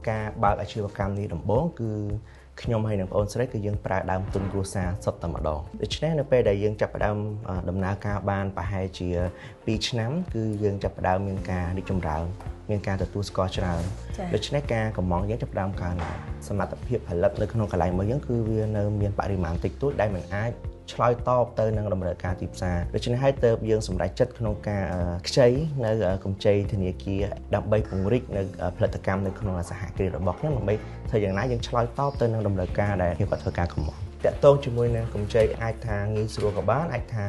ការបើកអាជីវកម្មនេះដំបូងគឺខ្ញុំហើយនឹងប្អូនស្រីគឺយើងប្រើដើមទុនគ្រួសារសុទ្ធតែម្ដងដូច្នេះនៅពេលដែលយើងចាប់ផ្ដើមដំណើរការបានប្រហែលជា2ឆ្នាំគឺយើងចាប់ផ្ដើមមានការរីកចម្រើនមានការទទួលស្គាល់ច្រើនដូច្នេះការកម្ម៉ង់យើងចាប់ផ្ដើមកើនឡើងសមត្ថភាពផលិតនៅក្នុងកន្លែងរបស់យើងគឺវានៅមានបរិមាណតិចតួចដែលមិនអាចឆ្លើយតបទៅនឹងតម្រូវការទីផ្សារដូច្នេះហើយទើបយើងសម្រេចចិត្តក្នុងការខ្ចីនៅកម្ចីធនាគារដើម្បីពង្រីកនៅផលិតកម្មនៅក្នុងសហគ្រាសរបស់ខ្ញុំដើម្បីធ្វើយ៉ាងណាយើងឆ្លើយតបទៅនឹងតម្រូវការដែលគេគាត់ធ្វើការកម្ម៉ង់តាក់ទងជាមួយនឹងកម្ចីអាចថាងាយស្រួលក៏បានអាចថា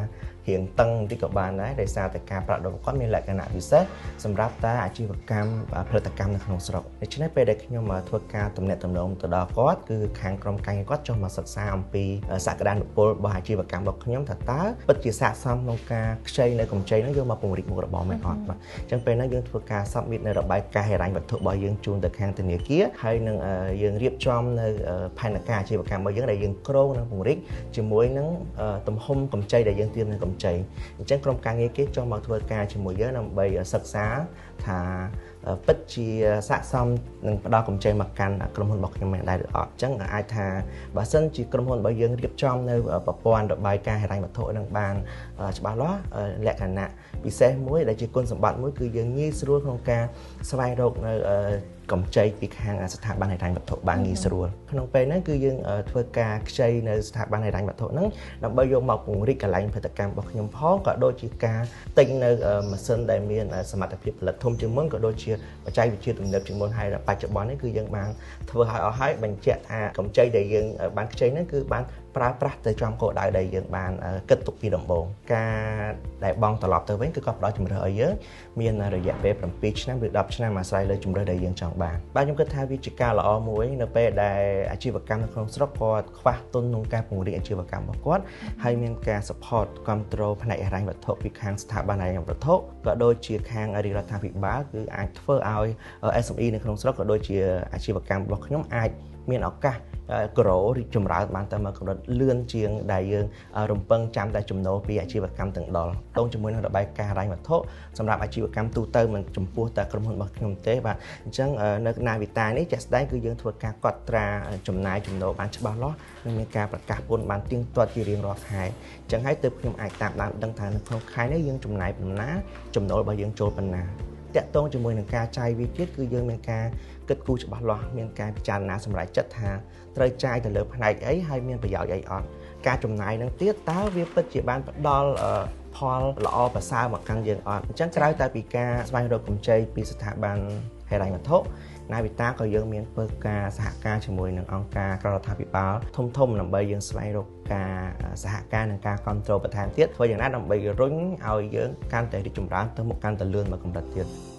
រៀងតឹងបន្តិចក៏បានដែរដោយសារតែការប្រាក់ដុល្លារគាត់មានលក្ខណៈពិសេសសម្រាប់តែអាជីវកម្មផលិតកម្មនៅក្នុងស្រុកដូច្នេះពេលដែលខ្ញុំធ្វើការទំនាក់ទំនងទៅដល់គាត់គឺខាងក្រុមការងារគាត់ចុះមកសិក្សាអំពីសក្តានុពលរបស់អាជីវកម្មរបស់ខ្ញុំថាតើពិតជាស័ក្តិសមក្នុងការខ្ចីនៅកម្ចីហ្នឹងយកមកពង្រីកមុខរបរមែនអត់បាទអញ្ចឹងពេលហ្នឹងយើងធ្វើការ submit នៅរបាយការណ៍ហិរញ្ញវត្ថុរបស់យើងជូនទៅខាងធនាគារហើយនឹងយើងរៀបចំនៅផែនការអាជីវកម្មរបស់យើងដែលយើងគ្រោងនឹងពង្រីកជាមួយនឹងទំហំកម្ចីដែលយើងត្រៀមនៅកម្ចីអញ្ចឹងក្រុមការងារគេចុះមកធ្វើការជាមួយយើងដើម្បីសិក្សាថាពិតជាស័ក្តិសមនឹងផ្ដល់កម្ចីមកកាន់ក្រុមហ៊ុនរបស់ខ្ញុំមែនដែរឬអត់អញ្ចឹងអាចថាបើសិនជាក្រុមហ៊ុនរបស់យើងរៀបចំនៅប្រព័ន្ធរបាយការណ៍ហិរញ្ញវត្ថុនឹងបានច្បាស់លាស់លក្ខណៈពិសេសមួយដែលជាគុណសម្បត្តិមួយគឺយើងងាយស្រួលក្នុងការស្វែងរកនៅកម្ចីពីខាងស្ថាប័នហិរញ្ញវត្ថុបានងាយស្រួលក្នុងពេលហ្នឹងគឺយើងធ្វើការខ្ចីនៅស្ថាប័នហិរញ្ញវត្ថុហ្នឹងដើម្បីយកមកពង្រីកកន្លែងផលិតកម្មរបស់ខ្ញុំផងក៏ដូចជាការទិញនៅម៉ាស៊ីនដែលមានសមត្ថភាពផលិតធំជាងមុនក៏ដូចជាបច្ចេកវិទ្យាទំនើបជាងមុនហើយបច្ចុប្បន្ននេះគឺយើងបានធ្វើឲ្យអស់ហើយបញ្ជាក់ថាកម្ចីដែលយើងបានខ្ចីហ្នឹងគឺបានប្រើប្រាស់ទៅចំគោលដៅដែលយើងបានគិតទុកពីដំបូងការដែលបង់ត្រឡប់ទៅវិញគឺគាត់ផ្ដល់ជំរើសឲ្យយើងមានរយៈពេល7ឆ្នាំឬ10ឆ្នាំអាស្រ័យលើជំរើសដែលយើងចង់បានបាទខ្ញុំគិតថាវាជាការល្អមួយនៅពេលដែលអាជីវកម្មនៅក្នុងស្រុកគាត់ខ្វះទុនក្នុងការពង្រីកអាជីវកម្មរបស់គាត់ហើយមានការ support គ្រប់គ្រងផ្នែកហិរញ្ញវត្ថុពីខាងស្ថាប័នហិរញ្ញវត្ថុក៏ដូចជាខាងរាជរដ្ឋាភិបាលគឺអាចធ្វើឲ្យ SME នៅក្នុងស្រុកក៏ដូចជាអាជីវកម្មរបស់ខ្ញុំអាចមានឱកាសក្ររីកចម្រើនបានទៅមកកម្រិតលឿនជាងដែលយើងរំពឹងចាំតែចំណូលពីអាជីវកម្មទាំងដល់តងជាមួយនឹងរបាយការណ៍ហិរញ្ញវត្ថុសម្រាប់អាជីវកម្មទូទៅមិនចំពោះតែក្រុមហ៊ុនរបស់ខ្ញុំទេបាទអញ្ចឹងនៅណាវិតានេះជាក់ស្ដែងគឺយើងធ្វើការកត់ត្រាចំណាយចំណូលបានច្បាស់លាស់និងមានការប្រកាសពន្ធបានទៀងទាត់ជារៀងរាល់ខែអញ្ចឹងហើយទើបខ្ញុំអាចតាមដានដឹងថានៅក្នុងខែនេះយើងចំណាយប៉ុណ្ណាចំណូលរបស់យើងចូលប៉ុណ្ណាតាក់ទងជាមួយនឹងការចាយវាទៀតគឺយើងមានការគិតគូរច្បាស់លាស់មានការពិចារណាសម្រេចចិត្តថាត្រូវចាយទៅលើផ្នែកអីហើយមានប្រយោជន៍អីអត់ការចំណាយនឹងទៀតតើវាពិតជាបានផ្ដល់ផលល្អប្រសើរមកកាន់យើងអត់អញ្ចឹងក្រៅតែពីការស្វែងរកកម្ចីពីស្ថាប័នហិរញ្ញវត្ថុណាវិតាក៏យើងមានធ្វើការសហការជាមួយនឹងអង្គការក្រៅរដ្ឋាភិបាលធំៗដើម្បីយើងស្វែងរកការសហការនិងការគ្រប់គ្រងបន្ថែមទៀតធ្វើយ៉ាងណាដើម្បីរុញឲ្យយើងកាន់តែរីកចម្រើនទៅមុខកាន់តែលឿនមកកម្រិតទៀត។